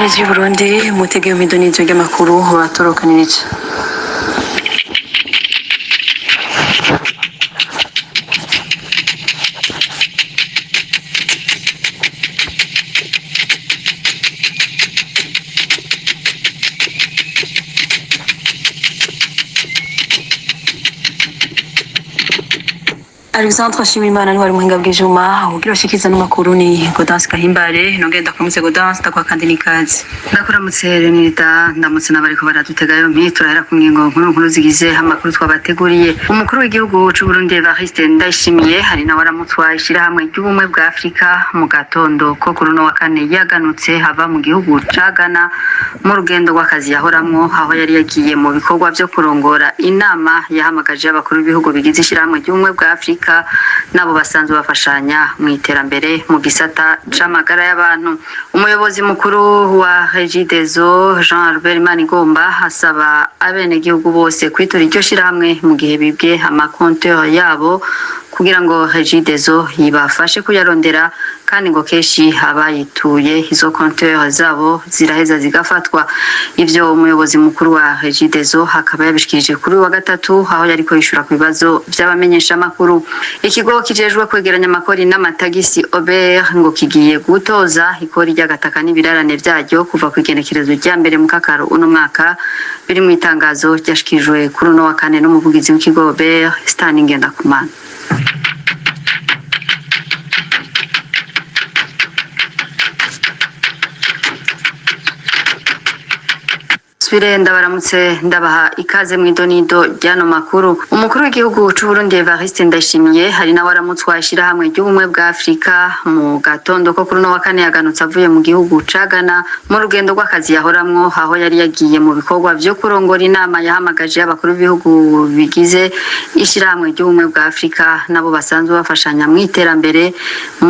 Samirizi y'Uburundi mutege yompi ry'amakuru batorokanirije. Alexandre Nshimiyimana niwe ari muhinga bw'ivyuma ugira ashikiriza n'amakuru ni Gaudence Gahimbare. Nongeye ndakuramutse Gaudence, ndaguha kandi n'ikaze. Ndakuramutse Renita, ndamutse n'abariko baradutega yompi. Turahera ku ngingo nkuru nkuru zigize amakuru twabateguriye. Umukuru w'igihugu c'u Burundi Evariste Ndayishimiye hari nawe aramutswa ishirahamwe ry'ubumwe bwa Afrika mu gatondo ko kuri uno wa kane yaganutse hava mu gihugu ca Ghana mu rugendo rw'akazi yahoramwo, aho yari yagiye mu bikorwa vyo kurongora inama yahamagaje abakuru b'ibihugu bigize ishirahamwe ry'ubumwe bwa Afrika nabo basanzwe bafashanya mu iterambere mu gisata c'amagara y'abantu. Umuyobozi mukuru wa Regideso Jean Albert Manigomba asaba abenegihugu bose kwitura iryo shirahamwe mu gihe bibwe amakonteur yabo kugira ngo Regideso ibafashe kuyarondera, kandi ngo kenshi abayituye izo konteur zabo ziraheza zigafatwa. Ivyo umuyobozi mukuru wa Regideso akaba yabishikirije kuri uyu wa gatatu aho yariko yishura ku bibazo vy'abamenyeshamakuru. Ikigo kijejwe kwegeranya amakori n'amatagisi OBR ngo kigiye gutoza ikori ry'agataka n'ibirarane vyaryo kuva ku igenekerezo rya mbere mu kakaro uno mwaka, biri mu itangazo ryashikirijwe kuri uno wa kane n'umuvugizi w'ikigo OBR Stan Ngendakumana. Subire ndabaramutse, ndabaha ikaze mu idonido ry'ano makuru. Umukuru w'igihugu c'u Burundi Evariste Ndayishimiye hari nawe aramutswa ishirahamwe ry'ubumwe bwa Afrika mu gatondo ko kuri uno wa kane yaganutse avuye mu gihugu ca Ghana mu rugendo rw'akazi yahoramwo, aho yari yagiye mu bikorwa vyo kurongora inama yahamagaje abakuru b'ibihugu bigize ishirahamwe ry'ubumwe bwa Afrika nabo basanzwe bafashanya mu iterambere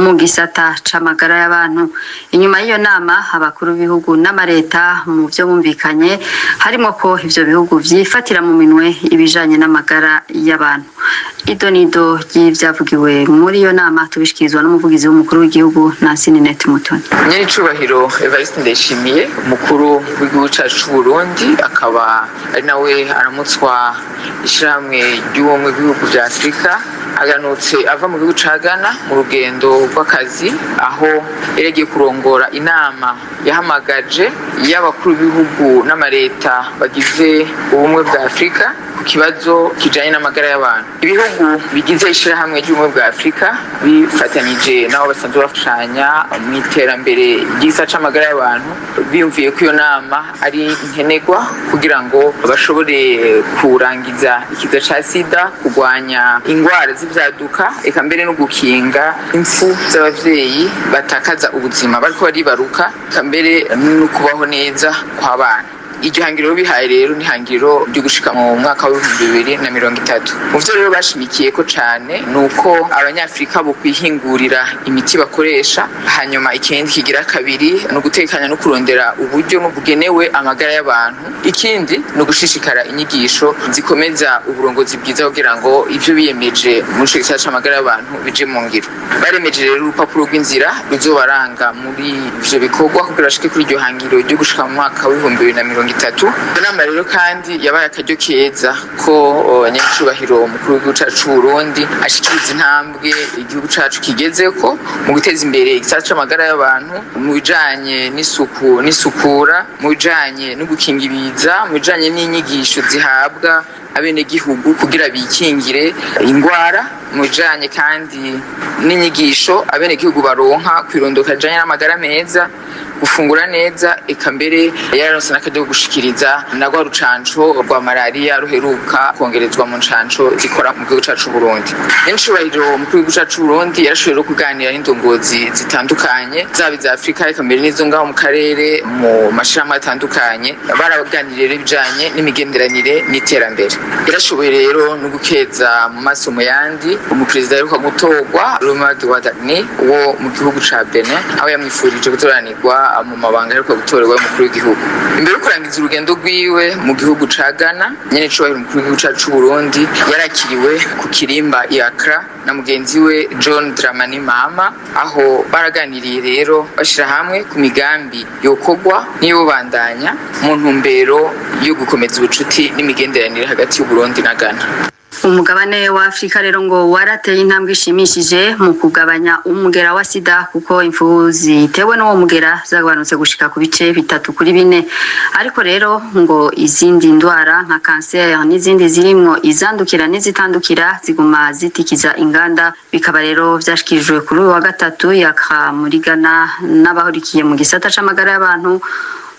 mu gisata c'amagara y'abantu. Inyuma y'iyo nama abakuru b'ibihugu n'amareta mu vyo bumvikanye harimo ko ivyo bihugu vyifatira mu minwe ibijanye n'amagara y'abantu. Idonido ry'ivyavugiwe muri iyo nama tubishikirizwa n'umuvugizi w'umukuru w'igihugu Nancy Ninette Mutoni. Nyenicubahiro Evariste Ndayishimiye, umukuru w'igihugu cacu c'Uburundi, akaba ari nawe aramutswa ishirahamwe ry'ubumwe bw'ibihugu vya Afurika, aganutse ava mu gihugu ca Ghana mu rugendo rw'akazi aho yari yagiye kurongora inama yahamagaje y'abakuru b'ibihugu n'amareta bagize ubumwe bwa Afurika ku kibazo kijanye n'amagara y'abantu. Ibihugu bigize ishirahamwe ry'ubumwe bwa Afurika bifatanyije n'abo basanzwe bafashanya mu iterambere ry'igisa c'amagara y'abantu biyumviye ko iyo nama ari nkenerwa kugira ngo bashobore kurangiza ikiza ca sida, kurwanya ingwara z'ivyaduka, eka mbere no gukinga impfu z'abavyeyi batakaza ubuzima bariko baribaruka, eka mbere no kubaho neza kw'abana. Iryo hangiro bihaye rero ni hangiro ryo gushika mu mwaka wa 2030. Mu vyo rero bashimikiye ko cane ni uko abanyafurika bo kwihingurira imiti bakoresha. Hanyuma ikindi kigira kabiri ni ugutekanya no kurondera uburyo bugenewe amagara y'abantu. Ikindi ni ugushishikara inyigisho zikomeza uburongozi bwiza kugira ngo ivyo biyemeje muri ico gisata c'amagara y'abantu bije mu ngiro. Baremeje rero urupapuro rw'inzira ruzobaranga muri ivyo bikorwa kugira bashike kuri iryo hangiro ryo gushika mu mwaka wa 2030. Iyo nama rero kandi yabaye akaryo keza ko nyenicubahiro umukuru w'igihugu cacu c'Uburundi ashikiriza intambwe igihugu cacu kigezeko mu guteza imbere igisata c'amagara y'abantu mu bijanye n'isuku n'isukura, mu bijanye no gukinga ibiza, mu bijanye n'inyigisho zihabwa abenegihugu kugira bikingire ingwara, mu bijanye kandi n'inyigisho abenegihugu baronka kw'irondoka rijanye n'amagara meza, gufungura neza, eka mbere yararonse n'akaryo ko gushikiriza na rwa rucanco rwa malariya ruheruka kongerezwa mu ncanco zikora mu gihugu cacu Burundi. Nyenicubahiro umukuru w'igihugu cacu Burundi yarashoboye no kuganira n'indongozi zitandukanye zaba iza Afurika eka mbere n'izo ngaho mu karere mu mashirahamwe atandukanye. Baraganiriye rero ibijanye n'imigenderanire n'iterambere. Yarashoboye rero no gukeza mu maso mu yandi umuperezida aheruka gutorwa Romuald Wadagni wo mu gihugu ca Benin, aho yamwifurije kuzoranirwa ava mu mabanga aheruka gutorerwa y'umukuru w'igihugu. Imbere yo kurangiza urugendo rwiwe mu gihugu ca Ghana, nyene icubahiro umukuru w'igihugu cacu c'Uburundi yarakiriwe ku kirimba i Accra na mugenzi we John Dramani Mahama, aho baraganiriye rero bashira hamwe ku migambi yokorwa n'iyobandanya mu ntumbero yo gukomeza ubucuti n'imigenderanire hagati y'Uburundi na Ghana. Umugabane wa Afrika rero ngo warateye intambwe ishimishije mu kugabanya umugera wa sida, kuko imfu zitewe n'uwo mugera zagabanutse gushika ku bice 3 kuri 4. Ariko rero ngo izindi ndwara nka kanseri n'izindi zirimwo izandukira n'izitandukira ziguma zitikiza inganda. Bikaba rero vyashikirijwe kuri uyu wa gatatu yaka muri Ghana n'abahurikiye mu gisata c'amagara y'abantu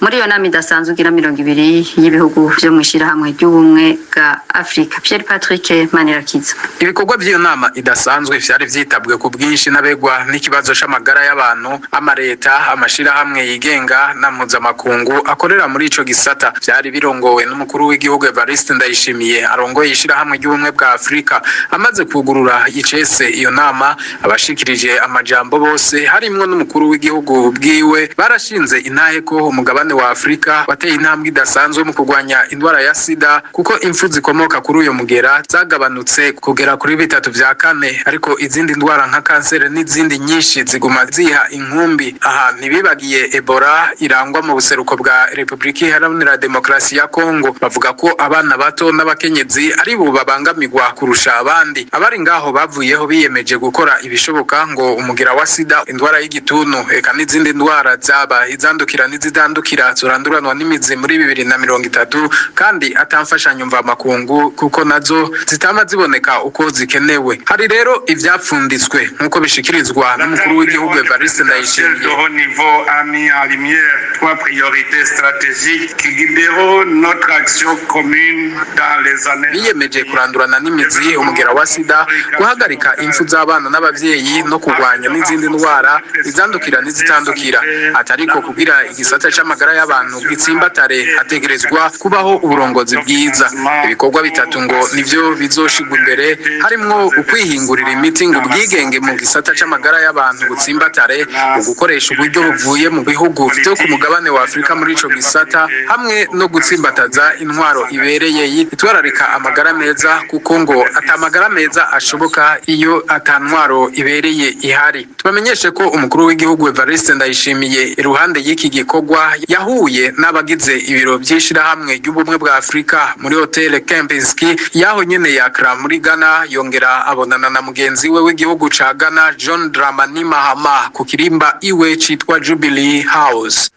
muri iyo nama idasanzwe igira 20 y'ibihugu vyo mw'ishirahamwe ry'Ubumwe bwa Afrika. Pierre Patrick Manirakiza. Ibikorwa by'iyo nama idasanzwe vyari vyitabwe ku bwinshi n'abegwa n'ikibazo c'amagara y'abantu, amareta, amashirahamwe yigenga na mpuzamakungu akorera muri ico gisata. Vyari birongowe n'umukuru w'igihugu Evariste Ndayishimiye arongoye ishirahamwe ry'Ubumwe bwa Afrika. Amaze kugurura icese iyo nama, abashikirije amajambo bose, harimwo n'umukuru w'igihugu bwiwe, barashinze intahe ko umugabane wa Afrika wateye intambwe idasanzwe mu kurwanya indwara ya sida, kuko impfu zikomoka kuri uyo mugera zagabanutse kugera kuri 3/4, ariko izindi ndwara nka kanseri n'izindi nyinshi ziguma ziha inkumbi. Aha ntibibagiye Ebola irangwa mu buseruko bwa Repubulika Iharanira Demokarasi ya Kongo. Bavuga ko abana bato n'abakenyezi ari bo babangamirwa kurusha abandi. Abari ngaho bavuyeho biyemeje gukora ibishoboka ngo umugera wa sida, indwara y'igituntu, eka n'izindi ndwara zaba izandukira n'izitandukira zoranduranwa n'imizi muri 2030, kandi atamfashanyo mvamakungu, kuko nazo zitama ziboneka uko zikenewe. Hari rero ivyapfunditswe nk'uko bishikirizwa n'umukuru w'igihugu Evariste Ndayishimiye. De haut niveau a mis en lumière trois priorités stratégiques qui guideront notre action commune dans les années. Biyemeje kurandurana n'imizi umugera wa sida, guhagarika impfu z'abana n'abavyeyi, no kurwanya n'izindi ndwara izandukira n'izitandukira. Atariko kugira igisata c'amagara y'abantu gitsimbatare, hategerezwa kubaho uburongozi bwiza. Ibikorwa bitatu ngo nivyo bizoshigwa imbere, harimwo ukwihingurira imiti ngo ubwigenge mu gisata c'amagara y'abantu butsimbatare, ugukoresha uburyo buvuye mu bihugu vyo ku mugabane wa Afurika muri ico gisata, hamwe no gutsimbataza intwaro ibereye yitwararika amagara meza, kuko ngo atamagara meza ashoboka iyo ata ntwaro ibereye ihari. Tubamenyeshe ko umukuru w'igihugu Evariste Ndayishimiye, iruhande y'iki gikorwa, yahuye n'abagize ibiro by'ishirahamwe ry'Ubumwe bwa Afurika muri Hotel Kempinski yaho nyene ya Accra muri Ghana, yongera abonana na mugenzi we w'igihugu ca Ghana John Dramani Mahama ku kirimba iwe citwa Jubilee House.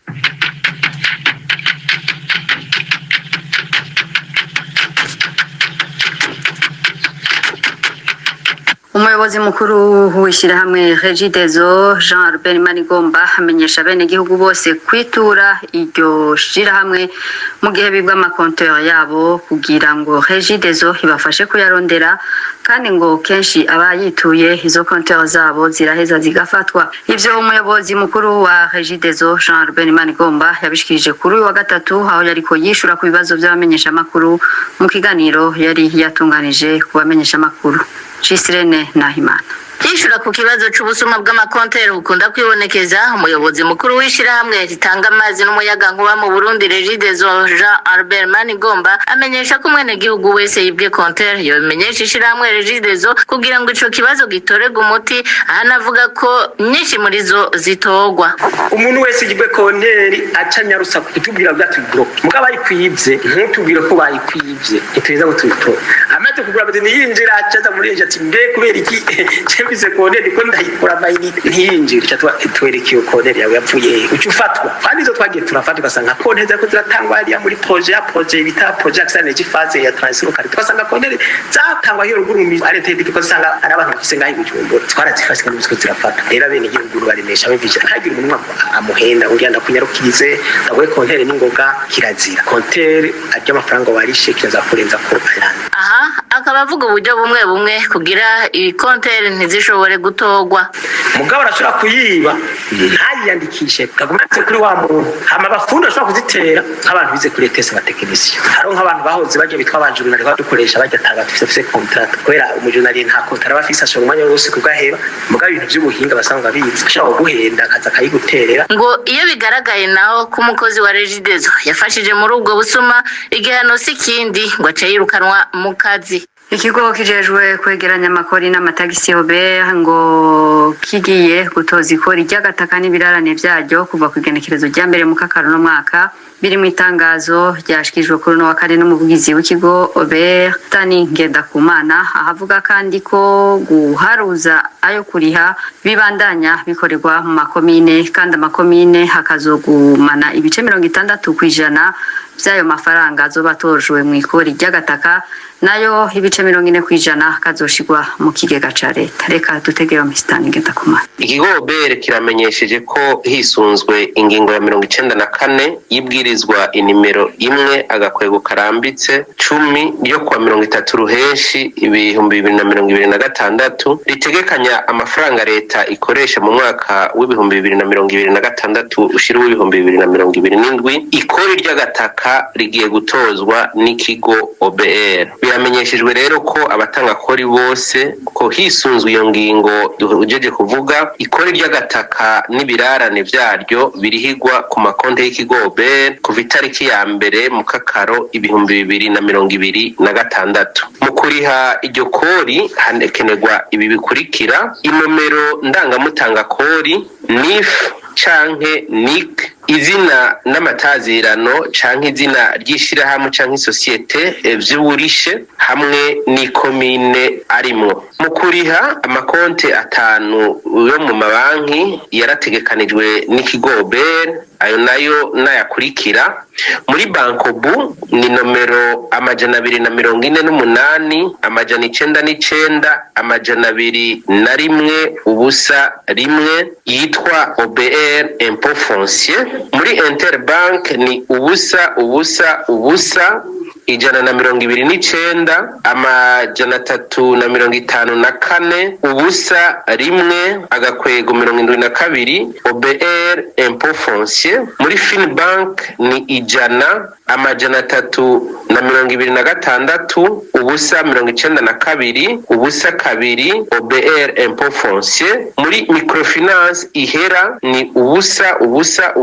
Umuyobozi mukuru w'ishyirahamwe Regideso, Jean Albert Manigomba, amenyesha abenegihugu bose kwitura iryo shirahamwe mu gihe bibwa amakonteur yabo, kugira ngo Regideso ibafashe kuyarondera. Kandi ngo kenshi abayituye izo konteur zabo ziraheza zigafatwa. Ivyo umuyobozi mukuru wa Regideso, Jean Albert Manigomba, yabishikirije kuri uyu wa gatatu, aho yariko yishura ku bibazo vy'abamenyeshamakuru mu kiganiro yari yatunganije ku bamenyeshamakuru. Cisirene Nahimana. Yishura ku kibazo c'ubusuma bw'amakonteri bukunda kwibonekeza, umuyobozi mukuru w'ishirahamwe ritanga amazi n'umuyagankuba mu Burundi, Regideso, Jean Albert Manigomba, amenyesha ko umwenegihugu wese yibwe konteri yobimenyesha ishirahamwe Regideso kugira ngo ico kibazo gitorerwe umuti. Ahanavuga ko nyinshi muri zo zitorwa. Umuntu wese yibwe konteri aca nyarusa kutubwira bwa tubloque, mugabo ayikwibye ntutubwire ko bayikwibye, ntituza ngo tubitore. Amaze kugura bati ntiyinjira, acaza muri ati mbe kubera iki cembize konteri ko ndayikura amayinite ntiyinjire? Ca twereka iyo konteri yawe yapfuye hehe, uca ufatwa. Kandi izo twagiye turafata, ugasanga konteri zariko ziratangwa hariya muri projet ya projet bita projet Access Energy, phase ya transition kare, tugasanga konteri zatangwa hiyo ruguru mu arete, kuko usanga ari abantu bafise ngaho i Bujumbura. Twarazifashe kandi ziko zirafata. Rero abene igihugu baremesha bivije, ntagire umuntu amuhenda ugira ndakunyarukirize ndaguhe konteri n'ingoga. Kirazira konteri arya amafaranga warishe, kiraza kurenza ko ayandi. Aha akaba avuga uburyo bumwe bumwe kugira iyi konteri ntizishobore gutorwa. Mugabo arashobora kuyiba. Ntayiyandikishe, kagumanitse kuri wa muntu. Hama abafundi bashobora kuzitera, nk'abantu bize kuri ETS, abatekinisiye. Hariho nk'abantu bahoze bajya bitwa abajournalier, badukoresha bajya tanga dufise contrat, kubera umujournalier nta contrat aba afise, ashobora umwanya wose kugaheba. Mugabo ibintu by'ubuhinga basanga bizi, ashobora kuguhenda akaza akayiguterera. Ngo iyo bigaragaye naho ko umukozi wa Regideso yafashije muri ubwo busuma, igihano si ikindi, ngo ace yirukanwa mu kazi. Ikigo kijejwe kwegeranya amakori n'amatagisi OBR ngo kigiye gutoza ikori ry'agataka n'ibirarane vyaryo kuva ku igenekerezo rya 1 mu kakaro no mwaka. Biri mu itangazo ryashikirijwe kuri uno wa kane n'umuvugizi w'ikigo OBR, Tani Ngendakumana, ahavuga kandi ko guharuza ayo kuriha bibandanya bikorerwa mu makomine, kandi amakomine hakazogumana ibice 60% vy'ayo mafaranga azoba atojwe mu ikori ry'agataka, nayo ibice 40% kazoshigwa mu kigega ca leta. Reka dutegeyo Misitani Ngendakumana. Ikigo OBR kiramenyesheje ko hisunzwe ingingo ya 94 y'ibwirizwa inimero 1/10 ryo kuwa 30 Ruheshi 2026, ritegekanya amafaranga leta ikoresha mu mwaka w'2026 ushira uw'ibihumbi 2027, ikori ry'agataka rigiye gutozwa n'ikigo OBR. Biramenyeshejwe rero ko abatanga kori bose ko hisunzwe iyo ngingo duhejeje kuvuga, ikori ry'agataka n'ibirarane vyaryo birihigwa ku makonti y'ikigo OBR kuva itariki ya 1 mukakaro 2026. Mu kuriha iryo kori hakenerwa ibi bikurikira: inomero ndangamutanga kori NIF canke NIC, izina n'amatazirano canke izina ry'ishirahamwe canke isosiyete vy'uburishe, hamwe n'ikomine arimwo. Mu kuriha, amakonte atanu yo mu mabanki yarategekanijwe n'ikigo OBR, ayo nayo nayakurikira: muri Bancobu ni nomero 248 909 201 0 1, yitwa OBR Impôt Foncier. Muri Interbank ni 0 0 0 129 354 0 1 -72, OBR Impôt Foncier. Muri Finbank ni 100 326 0 92 0 2, OBR Impôt Foncier. Muri Microfinance Ihera ni 0 0 0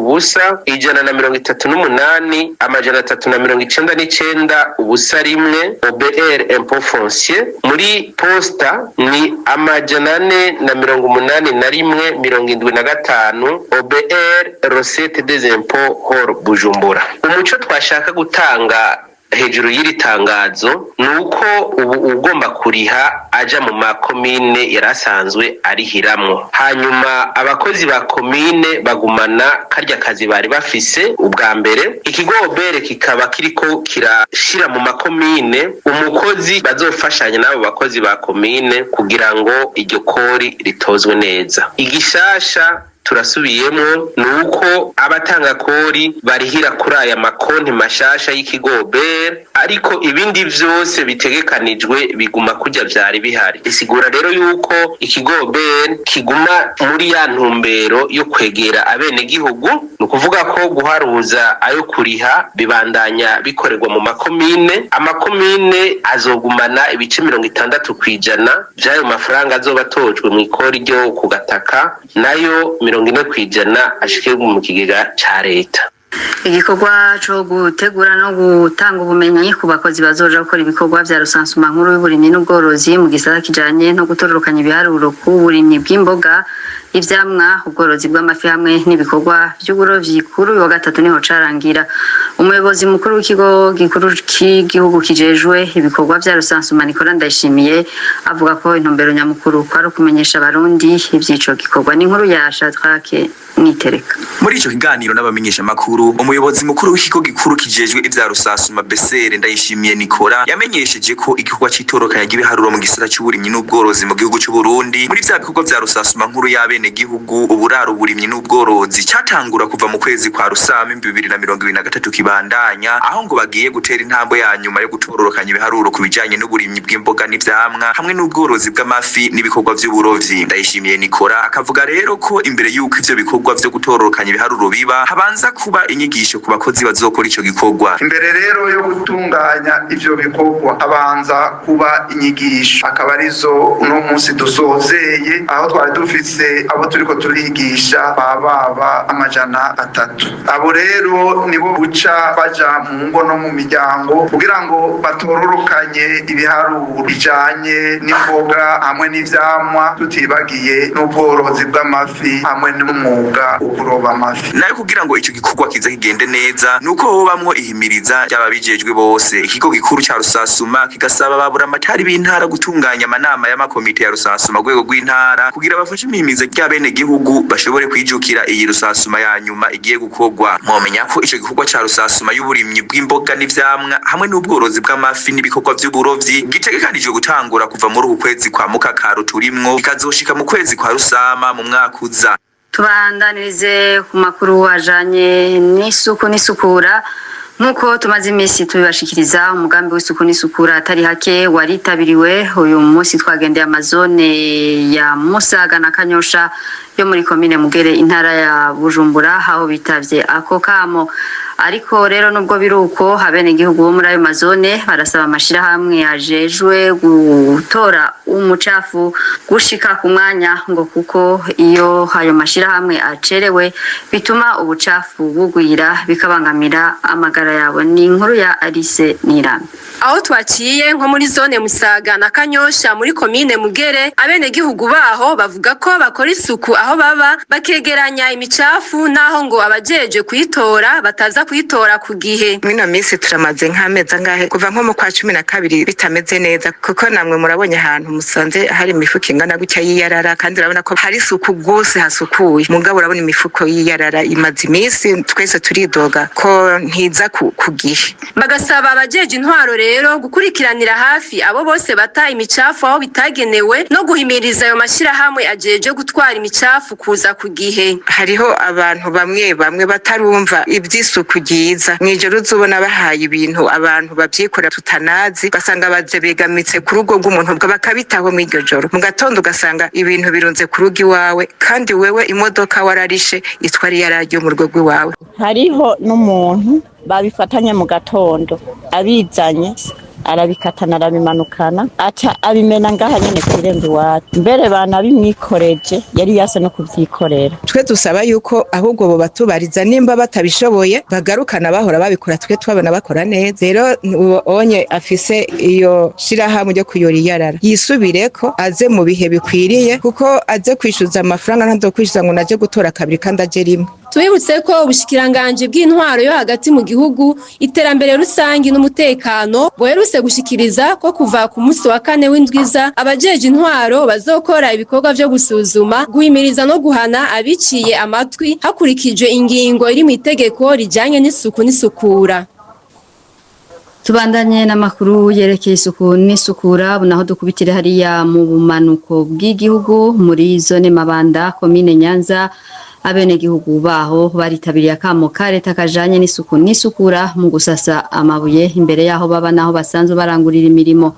138 399 0 1, OBR Impôt Foncier. Muri Posta ni 481 75, OBR Recette des Impôts hors Bujumbura. Umuco twashaka gutanga hejuru y'iri tangazo ni uko ubu ugomba kuriha aja mu makomine yari asanzwe arihiramwo, hanyuma abakozi ba komine bagumana karya kazi bari bafise ubwa mbere. Ikigo OBR kikaba kiriko kirashira mu makomine umukozi bazofashanya n'abo bakozi ba komine kugira ngo iryo kori ritozwe neza. Igishasha turasubiyemo ni uko abatanga kori barihira kuri aya makonti mashasha y'ikigo OBR, ariko ibindi vyose bitegekanijwe biguma kurya vyari bihari. Isigura rero yuko ikigo OBR kiguma muri ya ntumbero yo kwegera abenegihugu, ni ukuvuga ko guharuza ayo kuriha bibandanya bikorerwa mu makomine. Amakomine azogumana ibice 60% vy'ayo mafaranga azoba atojwe mu ikori ryo ku gataka, nayo 40% ashikirwe mu kigega ca leta. Igikorwa co gutegura no gutanga ubumenyi ku bakozi bazoja gukora ibikorwa vya recensement nkuru y'uburimyi n'ubworozi mu gisata kijanye no gutororokanya ibiharuro ku burimyi bw'imboga, ivyamwa, ubworozi bw'amafi hamwe n'ibikorwa vy'uburovyi, kuri uyu wa gatatu niho carangira. Umuyobozi mukuru w'ikigo gikuru c'igihugu kijejwe ibikorwa vya recensement, Nicolas Ndayishimiye, avuga ko intumbero nyamukuru kwari ukumenyesha abarundi ivy'ico gikorwa. N'inkuru ya Shadrake Nitereka. Muri ico kiganiro n'abamenyesha makuru, umuyobozi mukuru w'ikigo gikuru kijejwe ivya recensement BCR, Ndayishimiye Nicolas, yamenyesheje ko igikorwa c'itorokanya ry'ibiharuro mu gisata c'uburimyi n'ubworozi mu gihugu c'u Burundi muri vya bikorwa vya recensement nkuru y'abene bw'abenegihugu, uburaro, uburimyi n'ubworozi, catangura kuva mu kwezi kwa Rusama 2023 kibandanya, aho ngo bagiye gutera intambwe ya nyuma yo gutororokanya ibiharuro ku bijanye n'uburimyi bw'imboga n'ivyamwa hamwe n'ubworozi bw'amafi n'ibikorwa vy'uburovyi. Ndayishimiye Nikora akavuga rero ko imbere y'uko ivyo bikorwa vyo gutororokanya ibiharuro biba, habanza kuba inyigisho ku bakozi bazokora ico gikorwa. Imbere rero yo gutunganya ivyo bikorwa habanza kuba inyigisho, akaba arizo uno munsi dusozeye, aho twari dufise abo turiko turigisha bababa 300. Abo rero nibo buca baja mu ngo no mu miryango kugira ngo batororokanye ibiharuro bijanye n'imboga hamwe n'ivyamwa, tutibagiye n'ubworozi bw'amafi hamwe n'umwuga wo kuroba amafi. Nayo kugira ngo ico gikorwa kize kigende neza, nuko hobamwo ihimiriza ry'ababijejwe bose. Ikigo gikuru ca Rusasuma kigasaba baburamatari b'intara gutunganya amanama y'amakomite ya Rusasuma rwego rw'intara kugira bafashe imihimiza ry'abenegihugu bashobore kwijukira iyi Rusasuma ya nyuma igiye gukorwa. Mwomenya ko ico gikorwa ca Rusasuma y'uburimyi bw'imboga n'ivyamwa hamwe n'ubworozi bw'amafi n'ibikorwa vy'uburovyi gitegekanijwe gutangura kuva muri uku kwezi kwa Mukakaro turimwo, kikazoshika mu kwezi kwa Rusama mu mwaka uza. Tubandanirize ku makuru ajanye n'isuku n'isukura. Nk'uko tumaze iminsi tubibashikiriza, umugambi w'isuku n'isukura atari hake waritabiriwe. Uyu munsi twagendeye amazone ya Musaga na Kanyosha yo muri komine Mugere, intara ya Bujumbura, aho bitavye ako kamo. Ariko rero nubwo biri uko, abenegihugu bo muri ayo mazone barasaba amashirahamwe ajejwe gutora umucafu gushika ku mwanya, ngo kuko iyo ayo mashirahamwe acerewe bituma ubucafu bugwira, bikabangamira amagara yabo. Ni inkuru ya Alice Nirame. Aho twaciye nko muri zone Musaga na Kanyosha muri komine Mugere, abenegihugu baho bavuga ko bakora isuku aho baba, bakegeranya imicafu, naho ngo abajeje kuyitora bataza kuyitora ku gihe. Mwino minsi turamaze nk'amezi angahe, kuva nko mu kwa 12 bitameze neza, kuko namwe murabonye ahantu musanze hari imifuko ingana gutya y'iyarara, kandi urabona ko hari isuku rwose, hasukuye. Mugabo urabona imifuko y'iyarara imaze iminsi, twese turidoga ko ntiza ku gihe. Bagasaba abajeje intwaro rero gukurikiranira hafi abo bose bata imicafu aho bitagenewe, no guhimiriza ayo mashirahamwe ajeje gutwara imicafu kuza ku gihe. Hariho abantu bamwe bamwe batarumva iby'isuku ryiza. Mw'ijoro uzubona bahaye ibintu abantu bavyikora tutanazi, ugasanga baje begamitse ku rugo rw'umuntu bakabitaho mw'iryo joro. Mu gatondo ugasanga ibintu birunze ku rugo iwawe, kandi wewe imodoka wararishe itwara iyararyo mu rugo rw'iwawe. Hariho n'umuntu babifatanye mu gatondo, abizanye arabikatana, arabimanukana, aca abimena ngaha nyene kw'irembo iwacu. Mbere banabimwikoreje, yari yase no kuvyikorera. Twe dusaba yuko ahubwo bo batubariza, nimba batabishoboye bagarukana bahora babikora, twe twabona bakora neza. Rero onye afise iyo shirahamwe ryo kuyora iyarara yisubireko, aze mu bihe bikwiriye, kuko aze kwishuza amafaranga, ntazokwishuza ngo naje gutora kabiri kandi aje rimwe. Tubibutse ko ubushikiranganji bw'intwaro yo hagati mu gihugu, iterambere rusangi n'umutekano buherutse gushikiriza ko kuva ku munsi wa kane w'indwiza abajeje intwaro bazokora ibikorwa vyo gusuzuma, guhimiriza no guhana abiciye amatwi hakurikijwe ingingo iri mu itegeko rijanye n'isuku n'isukura. Tubandanye n'amakuru yerekeye isuku n'isukura, naho dukubitire hariya mu bumanuko bw'igihugu muri zone Mabanda, komine Nyanza. Abenegihugu baho baritabiriye akamo ka leta kajanye n'isuku n'isukura mu gusasa amabuye imbere yaho baba naho basanzwe barangurira imirimo.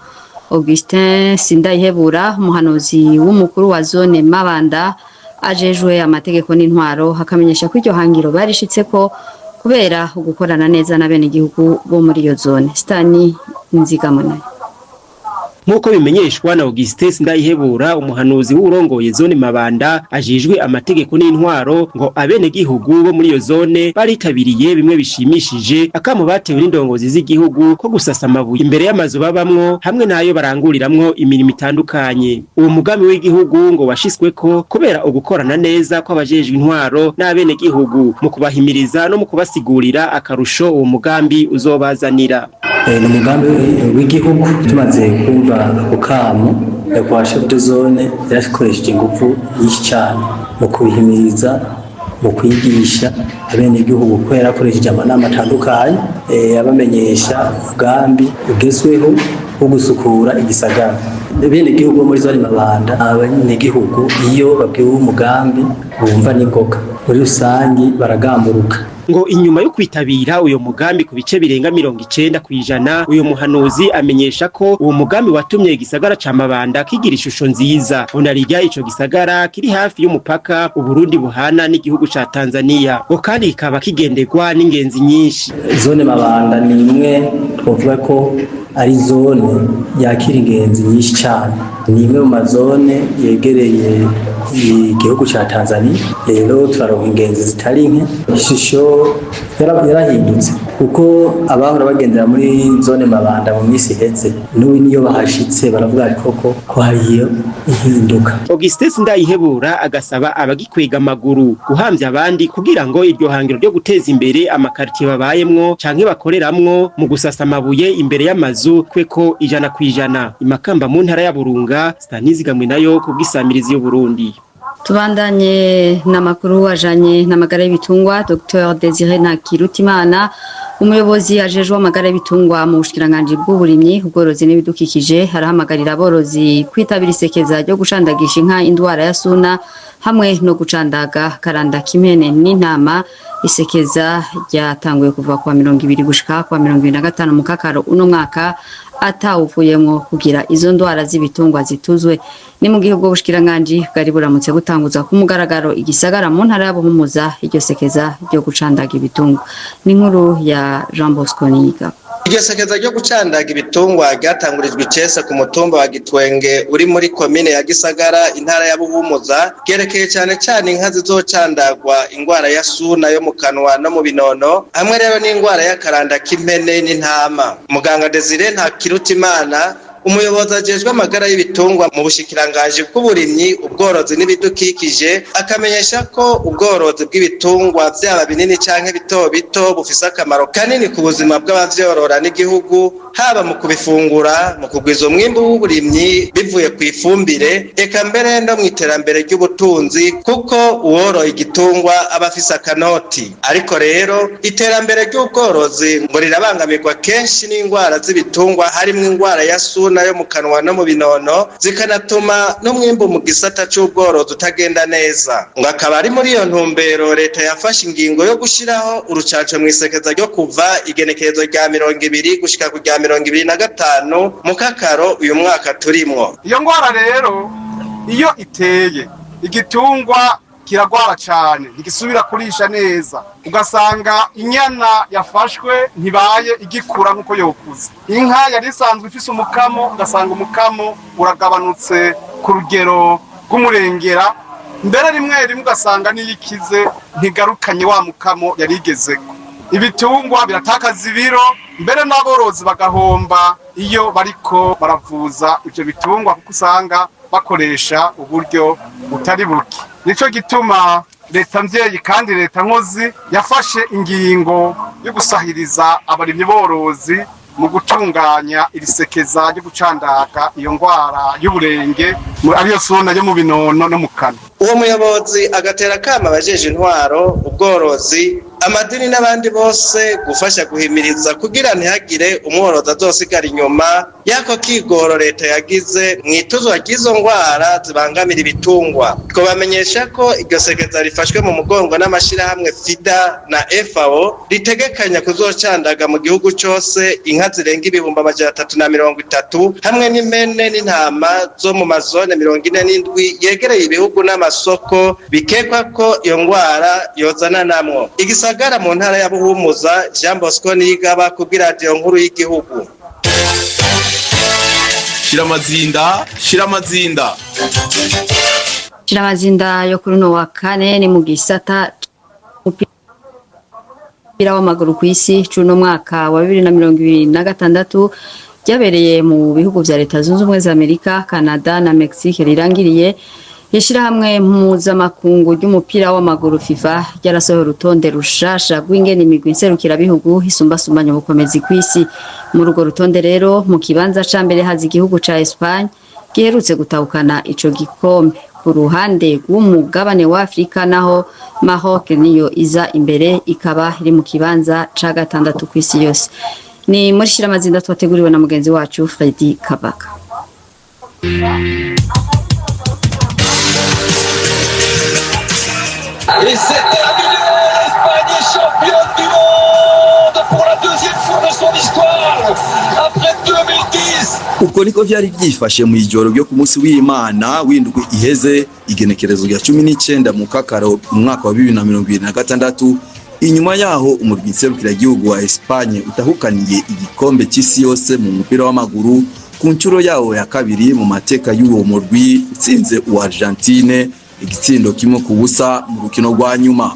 Augustin Sindayihebura, umuhanuzi w'umukuru wa zone Mabanda ajejwe amategeko n'intwaro, akamenyesha ko iryo hangiro barishitseko kubera ugukorana neza n'abenegihugu bo muri iyo zone. Stani Nzigamunani. Nk'uko bimenyeshwa na Augustin Sindayihebura, umuhanuzi w'urongoye zone Mabanda ajejwe amategeko n'intwaro, ngo abenegihugu bo muri iyo zone baritabiriye bimwe bishimishije akamo batewe n'indongozi z'igihugu ko gusasa amabuye imbere y'amazu babamwo hamwe n'ayo baranguriramwo imirimo itandukanye. Uwo mugambi w'igihugu ngo washisweko kubera ugukorana neza kw'abajejwe intwaro n'abenegihugu mu kubahimiriza no mu kubasigurira akarusho uwo mugambi uzobazanira. Ni umugambi w'igihugu. Tumaze kumva ako kamo, nyakubahwa chef de zone yarakoresheje ingufu nyinshi cyane mu kubihimiriza. Mu kwigisha abenegihugu, ko yarakoresheje amanama atandukanye abamenyesha umugambi ugezweho wo gusukura igisagara. Abenegihugu bo muri zone Mabanda, abenegihugu iyo babwiwe umugambi bumva n'ingoga, muri rusangi baragamburuka. Ngo inyuma yo kwitabira uyo mugambi ku bice birenga 90%, uyo muhanuzi amenyesha ko uwo mugambi watumye igisagara ca Mabanda kigira ishusho nziza, unarirya ico gisagara kiri hafi y'umupaka Uburundi buhana n'igihugu ca Tanzania, ngo kandi kikaba kigenderwa n'ingenzi nyinshi. Zone Mabanda ni imwe twovuga ko ari zone yakira ingenzi nyinshi cyane, ni imwe mu mazone yegereye igihugu cya Tanzania. Rero turaronka ingenzi zitari nke. Ishusho yarahindutse kuko abahora bagendera muri zone Mabanda mu minsi iheze, n'ubu niyo bahashitse baravuga koko ko hariyo ihinduka. Augustin Ndayihebura agasaba abagikwega amaguru guhamvya abandi kugira ngo iryo hangiro ryo guteza imbere amakartier babayemwo canke bakoreramwo mu gusasa amabuye imbere y'amazu kweko 100%. Imakamba mu ntara ya Burunga, Stanizigamwe nayo kubw'isamirizi y'u Burundi. Tubandanye n'amakuru ajanye n'amagara y'ibitungwa. Dr Desire Ntakirutimana, umuyobozi ajejwe amagara y'ibitungwa mu bushikiranganji bw'uburimyi, ubworozi n'ibidukikije, arahamagarira aborozi kwitabira isekeza ryo gucandagisha inka indwara ya suna hamwe no gucandaga karanda k'impene n'intama. Isekeza ryatanguye kuva kwa 20 gushika kwa 25 mu Kakaro uno mwaka, atawuvuyemwo, kugira izo ndwara z'ibitungwa zituzwe. Ni mu gihe ubwo bushikiranganji bwari buramutse butanguza ku mugaragaro igisagara mu ntara ya Buhumuza iryo sekeza ryo gucandaga ibitungwa. Ni inkuru ya Jean Bosco Niga. Iryo sekeza ryo gucandaga ibitungwa ryatangurijwe icese ku mutumba wa Gitwenge uri muri komine ya Gisagara, intara ya Buhumuza, ryerekeye cyane cyane inka zizocandagwa ingwara ya suna yo mu kanwa no mu binono, hamwe rero n'ingwara y'akaranda k'impene n'intama. Muganga Desire Ntakirutimana, umuyobozi ajejwe amagara y'ibitungwa mu bushikiranganji bw'uburimyi, ubworozi n'ibidukikije, akamenyesha ko ubworozi bw'ibitungwa, vyaba binini canke bito bito, bufise akamaro kanini ku buzima bw'abavyorora n'igihugu, haba mu kubifungura, mu kugwiza umwimbu w'uburimyi bivuye ku ifumbire, eka mbere no mu iterambere ry'ubutunzi, kuko uworoye igitungwa aba afise akanoti. Ariko rero iterambere ry'ubworozi ngo rirabangamirwa kenshi n'ingwara z'ibitungwa, harimwo ingwara ya suna yo mu kanwa no mu binono, zikanatuma n'umwimbu mu gisata c'ubworozi utagenda neza. Ngo akaba ari muri iyo ntumbero leta yafashe ingingo yo gushiraho urucaco mw'isekeza ryo kuva igenekerezo rya 20 gushika ku rya 25 mu Kakaro uyu mwaka turimwo. Iyo ngwara rero iyo iteye, igitungwa kiragwara cane, ntigisubira kurisha neza, ugasanga inyana yafashwe ntibaye igikura nk'uko yokuze. Inka yari isanzwe ifise umukamo, ugasanga umukamo uragabanutse ku rugero rw'umurengera, mbere rimwe rimwe ugasanga n'iyo ikize ntigarukanye wa mukamo yari igezeko. Ibitungwa biratakaza ibiro, mbere n'aborozi bagahomba iyo bariko baravuza ivyo bitungwa, kuko usanga bakoresha uburyo butari buke. Nico gituma leta mvyeyi kandi leta nkozi yafashe ingingo yo gusahiriza abarimyi borozi mu gutunganya iri sekeza ryo gucandaga iyo ngwara y'uburenge, ariyo suna yo mu binono no mu kanwa. Uwo muyobozi agatera akama abajeje intwaro, ubworozi, amadini n'abandi bose gufasha guhimiriza kugira ntihagire umworozi azosigara inyuma y'ako kigoro leta yagize mw'ituzwa ry'izo ngwara zibangamira ibitungwa. Twobamenyesha ko iryo sekeza rifashwe mu mugongo n'amashirahamwe FIDA na FAO, ritegekanya kuzocandaga mu gihugu cose inka zirenga 330,000 hamwe n'impene n'intama zo mu mazone 47 yegereye ibihugu n'amasoko bikekwa ko iyo ngwara yozana namwo. Igisagara mu ntara ya Buhumuza, Jean Bosco Niyigaba kubw'iradiyo nkuru y'igihugu. Shiramazinda, shiramazinda. Shiramazinda yo kuri uno wa kane ni mu gisata umupira w'amaguru ku isi c'uno mwaka wa 2026 ryabereye mu bihugu vya Leta Zunze Ubumwe za Amerika, Canada na Mexique rirangiriye. Ishirahamwe mpuzamakungu ry'umupira w'amaguru FIFA ryarasohoye urutonde rushasha rw'ingene imigwi nserukirabihugu isumbasumbanya ubukomezi kw'isi. Muri urwo rutonde rero, mu kibanza ca mbere haza igihugu ca Espagne giherutse gutahukana ico gikombe. Ku Ku ruhande rw'umugabane wa Afrika naho, Maroc niyo iza imbere, ikaba iri mu kibanza ca gatandatu kw'isi yose. Ni muri Shiramazinda twateguriwe na mugenzi wacu Freddy Kabaka. Et c'est terminé. L'Espagne est championne du monde pour la deuxième fois de son histoire après 2010. Uko niko vyari vyifashe mu ijoro ryo ku munsi w'Imana w'indwi iheze, igenekerezo rya 19 mu Kakaro umwaka wa 2026, inyuma yaho umurwi nserukiragihugu wa Espagne utahukaniye igikombe c'isi yose mu mupira w'amaguru ku nshuro yawo ya kabiri mu mateka y'uwo murwi, utsinze uwa Argentine igitsindo 1-0 mu rukino rwa nyuma.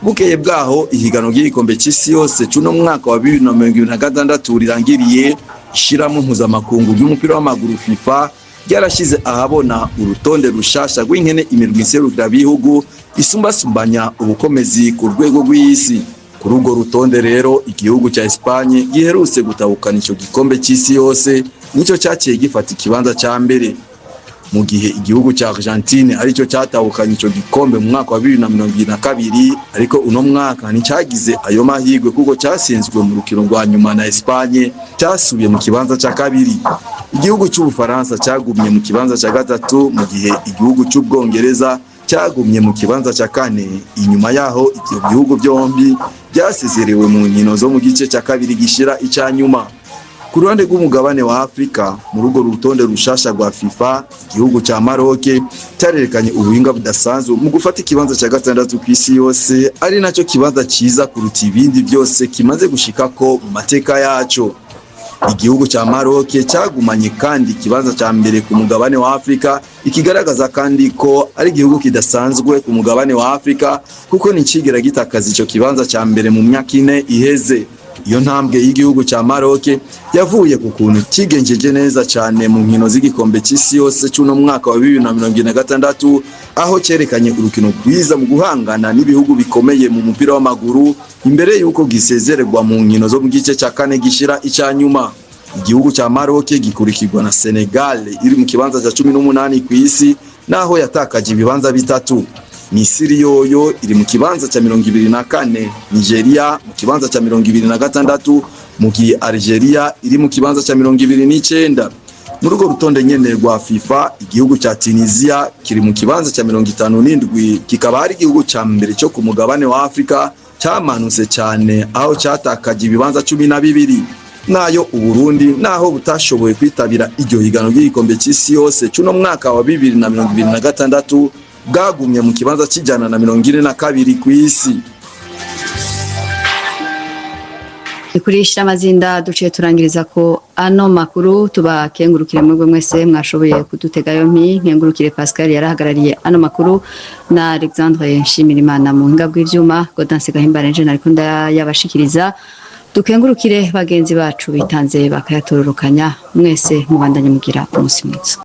Bukeye bwaho ihiganwa ry'igikombe c'isi yose c'uno mwaka wa 2026 rirangiriye, ishirahamwe mpuzamakungu ry'umupira w'amaguru FIFA ryarashize ahabona urutonde rushasha rw'inkene imirwi nserukirabihugu isumbasumbanya ubukomezi ku rwego rw'isi. Kuri urwo rutonde rero, igihugu cya Espagne giherutse gutahukana ico gikombe c'isi yose nico cyaciye gifata ikibanza ca mbere, mu gihe igihugu cya Argentine aricyo cyatahukanye ico gikombe mu mwaka wa 2022, ariko uno mwaka nticyagize ayo mahirwe kuko cyatsinzwe mu rukino rwa nyuma na Espagne, cyasubiye mu kibanza cya kabiri. Igihugu cy'Ubufaransa cyagumye mu kibanza cya gatatu, mu gihe igihugu cy'Ubwongereza cyagumye mu kibanza cya kane. Inyuma yaho ibyo bihugu byombi byasezerewe mu nkino zo mu gice cya kabiri gishira icya nyuma. Ku ruhande rw'umugabane wa Afrika, muri urwo rutonde rushasha rwa FIFA, igihugu cya Maroc cyarerekanye ubuhinga budasanzwe mu gufata ikibanza cya gatandatu ku isi yose, ari nacyo kibanza cyiza kuruta ibindi byose kimaze gushikako mu mateka yaco. Igihugu cya Maroc cyagumanye kandi ikibanza cya mbere ku mugabane wa Afrika, ikigaragaza kandi ko ari igihugu kidasanzwe ku mugabane wa Afrika, kuko nticigera gitakaza ico kibanza cya mbere mu myaka 4 iheze. Iyo ntambwe y'igihugu cya Maroc yavuye ku kuntu kigenjeje neza cyane mu nkino z'igikombe cy'isi yose cy'uno mwaka wa 2026, aho cyerekanye urukino rwiza mu guhangana n'ibihugu bikomeye mu mupira w'amaguru imbere y'uko gisezererwa mu nkino zo mu gice cya kane gishira icya nyuma. Igihugu cya Maroc gikurikirwa na Senegal iri mu kibanza cya 18 ku isi, naho yatakaje ibibanza bitatu. Misiri yoyo iri mu kibanza cya 24, Nigeria mu kibanza cya 26, mu gihe Algeria iri mu kibanza cya 29. Muri urwo rutonde nyene rwa FIFA, igihugu cya Tunisia kiri mu kibanza cya 57, kikaba ari igihugu cya mbere cyo ku mugabane wa Afrika cyamanutse cyane, aho cyatakaje ibibanza 12. Nayo Uburundi, naho butashoboye kwitabira iryo higanwa ry'igikombe cy'isi yose cy'uno mwaka wa 2026, bwagumye mu kibanza c'142 ku isi. Kuri Shiramazinda duciye turangiriza ko ano makuru. Tubakengurukire mwebwe mwese mwashoboye kudutega yompi. Nkengurukire Pascal yarahagarariye ano makuru na Alexandre Nshimirimana mu buhinga bw'ivyuma, Gaudence Gahimbare nje nariko ndayabashikiriza. Dukengurukire bagenzi bacu bitanze bakayatororokanya. Mwese mubandanye mugira umunsi mwiza.